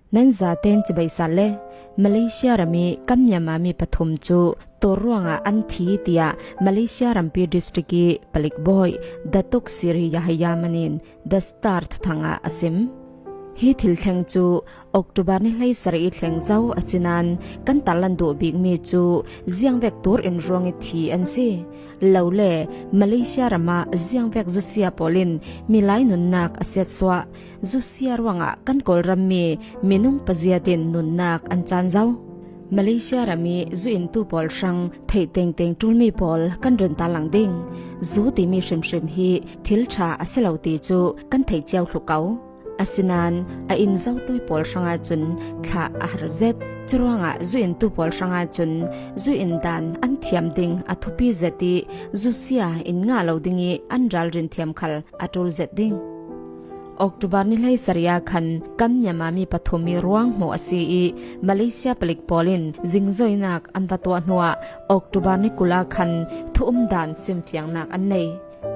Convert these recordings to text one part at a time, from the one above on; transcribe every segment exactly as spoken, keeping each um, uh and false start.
Nan zaten chibai sat le, Malaysia ram i kan Myanmar mi pathum cu tor ruangah an thi, tiah Malaysia rampi district i palik bawi Datuk Seri Yahaya Manin The Star thuthang ah a sim. Hi thil thleng cu October ni hleisarih i thleng zo a si nain kan tarlan duh bikmi cu ziangvek tur in ruang i thi an si. Lo le, Malaysia ram ah ziangvek zusia pawl in milai nunnak a siatsuah. Zusia ruangah kan Kawlram mi minung paziat in nunnak an caan zo. Malaysia ram i zu intu pawl hrang theih tengteng ṭulmi pawl kan run ta lang ding. Zu timi hrimhrim hi thil ṭha a si lo ti cu kan thei cio thlu ko. Asinain a in zotui pawl hrang ahcun thlah a har zet. Curuangah zu intu pawl hrang ahcun zu in dan an thiam ding a thupi zet i zusia in ngah lo ding i an ralrin thiam khal a ṭul zet ding. October ni hleisarih ah khan kan Myanmar mi pathum i ruang hmuh a si i Malaysia palik pawl in zingzoinak an va tuah hnuah October ni kul ah khan thu um dan simfiangnak an nei.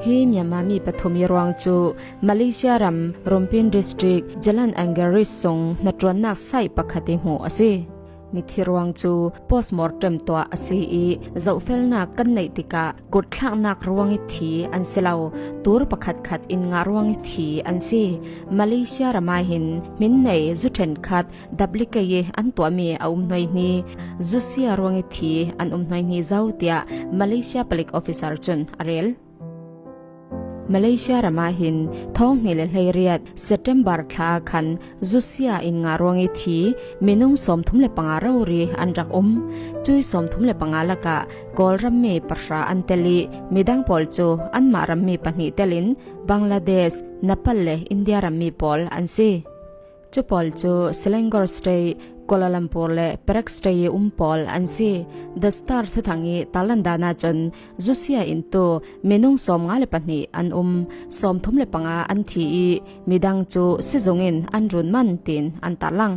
Hi Myanmar mi pathum i ruang cu Malaysia ram Rumpin District, Jalan Anggeris sung hnaṭuannak site pakhat i hmuh a si. Mithi ruang cu postmortem tuah a si i zohfelnak kan neih tikah kutthlaknak ruang i thi an si lo, tur pakhatkhat in ngah ruang i thi an si. Malaysia ram ah hin hmin nei zu ṭhenkhat duplicate i an tuahmi a um hnuaihni, zusia ruang i thi an um hnuaihni zo, tiah Malaysia palik officer cun a rel. Malaysia ram ah hin thawng hnih le hleiriat September thla ah khan zusia in ngah ruang i thi minung sawmthum le panga rori an rak um. Cui sawmthum le panga lakah Kawlram mi pahra an tel i midang pawl cu anmah ram mi pahnih tel in Bangladesh, Nepal le India ram mi pawl an si. Cu pawl cu Selangor State, Kuala Lumpur le Perak State i um pawl an si. The Star thuthang i tarlan dan ahcun zusia intu minung sawmnga le pahnih an um, sawmthum le panga an thi i midang cu sizung in an run man tiin an tarlang.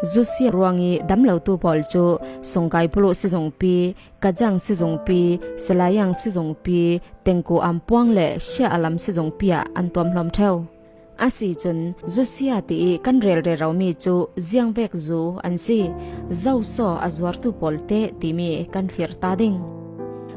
Zusia ruang i damlotu pawl cu Sungkai Buluh sizungpi, Kajang sizungpi, Selayang sizungpi, Tengku Ampuang le Shah Alam sizungpi ah an tuamhlawm ṭheu. Asicun zusia ti i kan rel reromi cu ziangvek zu an si, zo saw a zuartu pawl teh timi kan thlir ta ding.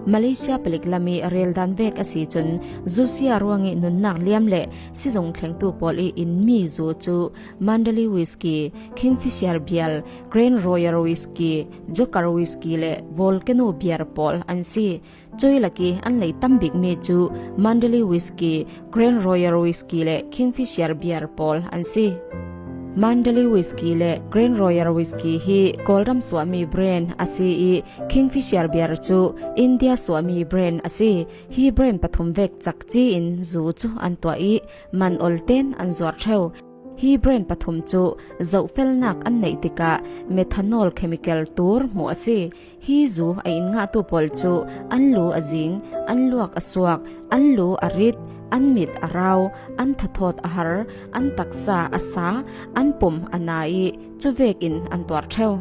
Malaysia palik lam i rel dan vek a si cun zusia ruang i nunnak liam le sizung thlengtu pawl i inmi zu cu Mandalay Whisky, Kingfisher Beer, Grand Royal Whisky, Joker Whisky le Volcano Beer pawl an si. Cui lak i an lei tam bikmi cu Mandalay Whisky, Grand Royal Whisky le Kingfisher Beer pawl an si. Mandalay Whisky le Grand Royal Whisky hi Kawlram suahmi brand a si i Kingfisher Beer cu India suahmi brand a si. Hi brand pathum vek cakci in zu cu an tuah i man ol ten an zuar ṭheu. Hi brand pathum cu zohfelnak an neih tikah methanol chemical tur hmuh a si. Hi zu a in ngahtu pawl cu an lu a zing, an luak a suak, an lu a rit, an mit a rau, an thathawt a har, an taksa a sa, an pum a na i cuvek in an tuar ṭheu.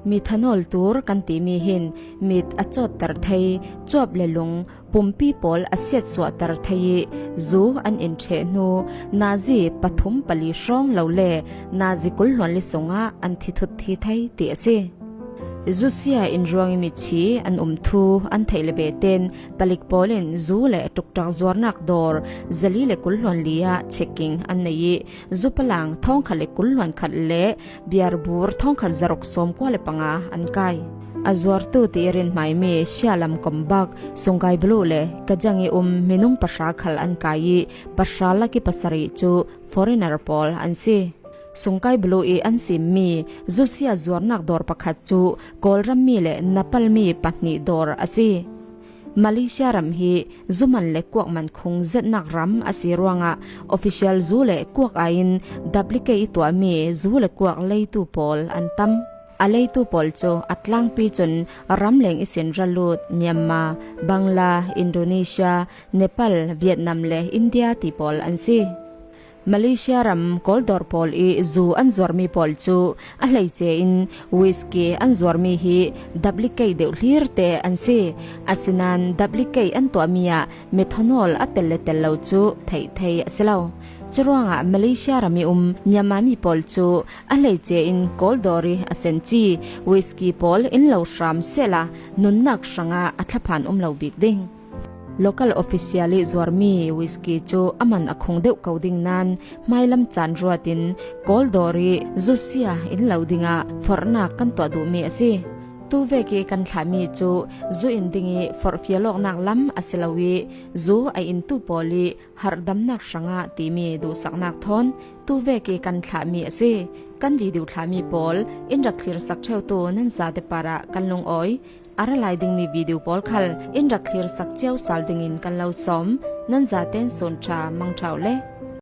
Methanol tur kan timi hin mit a cawtter thei, cuap le lung, pumpi pawl a siatsuahter thei i zu an in ṭheh hnu nazi pathum pali hrawng lo le nazi kul hluanli sungah an thi thut thi thei ti a si. Zusia in ruang i mithi an um thu an theih le beten palik pawl in zu le ṭukṭak zuarnak dawr zali le kul hluanli ah checking an nei i zu palang thawngkhat le kul hluankhat le biarbur thawngkhat zaruk sawmkua le panga an kai. A zuartu ti i rinhmaimi Shah Alam Kombak, Sungkai Buluh le Kajang i um minung pahra khal an kai i pahra lak i pasarih cu foreigner pawl an si. Sungkai Buluh i an simmi zusia zuarnak dawr pakhat cu Kawlram mi le Nepal mi pahnih dawr a si. Malaysia ram hi zuman le kuakman khung zetnak ram a si ruangah official zu le kuak aiin duplicate i tuahmi zu le kuak leitu pawl an tam. A leitu pawl cu a tlangpi cun ramleng ihsin ra lut Myanmar, Bangla, Indonesia, Nepal, Vietnam le India ti pawl an si. Malaysia ram Kawl dawr pawl i zu an zuarmi pawl cu a hleice in whisky an zuarmi hi duplicate deuh hlir te an si. Asinain duplicate an tuahmi ah methanol a tel le tel lo cu theih thei a si lo. Curuangah Malaysia ram i um Myanmar mi pawl cu a hleice in kawldawr i a sen ci whisky pawl in lo hram sehla nunnak hrangah a thlaphan um lo bik ding. Local official i zuarmi whisky cu a man a khung deuh ko ding nain hmailam caan ruat in kawldawr i zusia in lo dingah forhnak kan tuah duhmi a si. Tuvek i kan thlahmi cu zu in ding i forhfial awknak lam a si lo i zu a intu pawl i harhdamnak hrangah timi duhsaknak thawn tuvek i kan thlahmi a si. Kan video thlahmi pawl in rak thlirsak ṭheutu nan zate parah kan lungawi. A ra lai dingmi video pawl khal in rak thlirsak cio sal dingin kan lo sawm. Nan zaten sun ṭha mang ṭha u le.